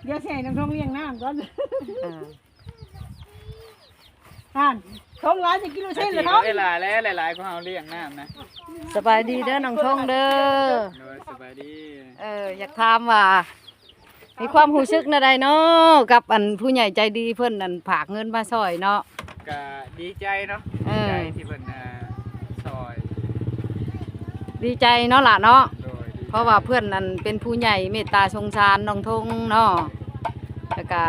ດຽວຊິໃຫ້ນ້ອງທົງລ້ຽງນ້ຳກ່ອນ. ເອີ ຫັ້ນ ທົງຫຼາຍຈະກິນລູກຊີ້ນແລ້ວ ເອີ ຫຼາຍໆ ຫຼາຍໆກວ່າເຮົາລ້ຽງນ້ຳນະ. ສະບາຍດີເດີນ້ອງທົງເດີ. ໂດຍ ສະບາຍດີ. ເອີ ຢາກຖາມວ່າ ມີຄວາມຮູ້ສຶກແນວໃດເນາະ ກັບອັນຜູ້ໃຫຍ່ໃຈດີເພິ່ນອັນຝາກເງິນມາຊ່ອຍເນາະ? ກະດີໃຈເນາະ. ເອີ ດີໃຈທີ່ເພິ່ນ ອ່າ ຊ່ອຍ. ດີໃຈເນາະຫຼ້າເນາະ. ໂດຍ ດີໃຈ ເພາະວ່າເພິ່ນອັນເປັນຜູ້ໃຫຍ່ເມດຕາສົງສານນ້ອງທົງເນາະ. ແລ້ວກະ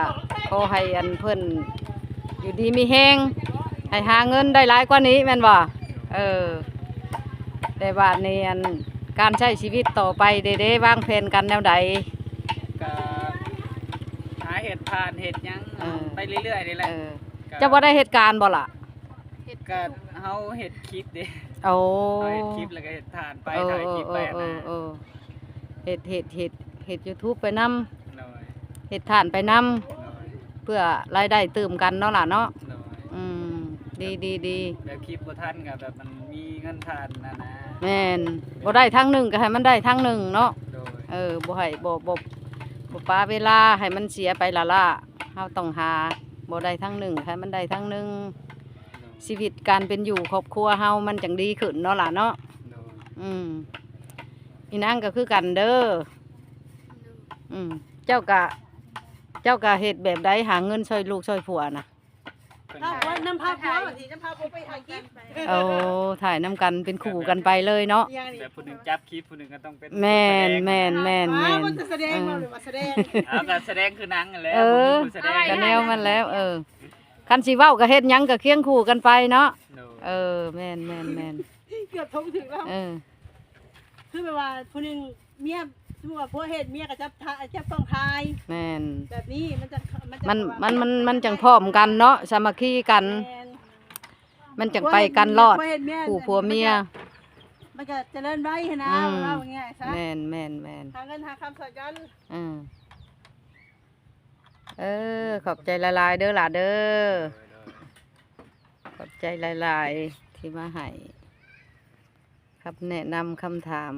ຂໍໃຫ້ອັນເພິ່ນຢູ່ດີມີແຮງ ໃຫ້ຫາເງິນໄດ້ຫຼາຍກວ່ານີ້ແມ່ນບໍ່? ເອີ ແຕ່ບາດນີ້ອັນ ການໃຊ້ຊີວິດຕໍ່ໄປເດ ເດ ວາງແຜນກັນແນວໃດ? ກະຫາເຮັດຖ່ານເຮັດຫຍັງ ເອີ ໄປເລື້ອຍໆນີ້ແຫຼະ. ເອີ ກະ ເຈົ້າບໍ່ໄດ້ເຮັດການບໍ່ລະ? ເຮັດ ກະເຮົາເຮັດຄລິບເດ. ໂອ້ ເຮົາເຮັດຄລິບແລ້ວກະເຮັດຖ່ານໄປ ເອີ ຖ່າຍຄລິບໄປ ເອີ ຫັ້ນນະ. ເອີ ເຮັດ ເຮັດ ເຮັດ ເຮັດຢູທູບໄປນຳ. ໂດຍ ເຮັດຖ່ານໄປນຳ. ໂດຍ ເພື່ອລາຍໄດ້ຕື່ມກັນເນາະຫຼ້າເນາະ. ໂດຍ ອືມ ດີ ດີ ດີ. ແບບຄລິບບໍ່ທັນກະແບບມັນມີເງິນຖ່ານຫັ້ນນະ. ແມ່ນ ບໍ່ໄດ້ທາງໜຶ່ງກະໃຫ້ມັນໄດ້ທາງໜຶ່ງເນາະ. ໂດຍ ເອີ ບໍ່ໃຫ້ ບໍ່ ບໍ່ ບໍ່ປະເວລາໃຫ້ມັນເສຍໄປລ້າໆ. ເຮົາຕ້ອງຫາ ບໍ່ໄດ້ທາງໜຶ່ງໃຫ້ມັນໄດ້ທາງໜຶ່ງ. ໂດຍ ຊີວິດການເປັນຢູ່ຄອບຄົວເຮົາມັນຈັ່ງດີຂຶ້ນເນາະຫຼ້າເນາະ. ໂດຍ ອືມ ອີນາງກະຄືກັນເດີ. ໂດຍ ອືມ ເຈົ້າກະ ເຈົ້າກະເຮັດແບບໃດ ຫາເງິນຊ່ອຍລູກຊ່ອຍຜົວນະ? ເອົາ ນຳພາຜົວ ນຳພາຜົວໄປຖ່າຍຄລິບ. ໂອ້ ຖ່າຍນຳກັນເປັນຄູ່ກັນໄປເລີຍເນາະ. ແບບຜູ້ໜຶ່ງຈັບຄລິບ ຜູ້ໜຶ່ງກະຕ້ອງເປັນ ແມ່ນ ຜູ້ສະແດງ ແມ່ນ ແມ່ນ ອ່າ ແມ່ນ ມັນຈະສະແດງ ເອີ ບໍ່ ຫຼືວ່າສະແດງ? ເອົາ ກະສະແດງຄືໜັງຫັ້ນແຫຼະ. ເອີ ຜູ້ໜຶ່ງຜູ້ສະແດງ ກະແນວມັນແລ້ວ. ເອີ ຄັນຊິເວົ້າກະເຮັດຫຍັງກະຄຽງຄູ່ກັນໄປເນາະ. ໂດຍ ເອີ ແມ່ນ ແມ່ນ ແມ່ນ. ເກືອບທົງຖືກແລ້ວ. ເອີ ຄືແບບວ່າຜູ້ໜຶ່ງ ເມຍ ສົມມຸດວ່າຜົວເຮັດ ເມຍກະຈັບຖ່າ ຈັບກ້ອງຖ່າຍ. ແມ່ນ ແບບນີ້ມັນຈະ ມັນຈະ ມັນ ມັນ ມັນ ມັນຈັ່ງພ້ອມກັນເນາະ ສາມັກຄີກັນ. ແມ່ນ ມັນຈັ່ງໄປກັນລອດ ຜົວເຮັດເມຍ ຄູ່ຜົວເມຍ ມັນຈະ ມັນຈະຈະເລີນໄວຫັ້ນນະ. ອືມ ເວົ້າງ່າຍໆຊະ. ແມ່ນ ແມ່ນ ແມ່ນ ຫາເງິນຫາຄຳຊ່ອຍກັນ. ອືມ ເອີ ຂອບໃຈຫຼາຍໆເດີຫຼ້າເດີ. ໂດຍ ໂດຍ ຂອບໃຈຫຼາຍໆທີ່ມາໃຫ້ຄຳແນະນຳຄຳຖາມ.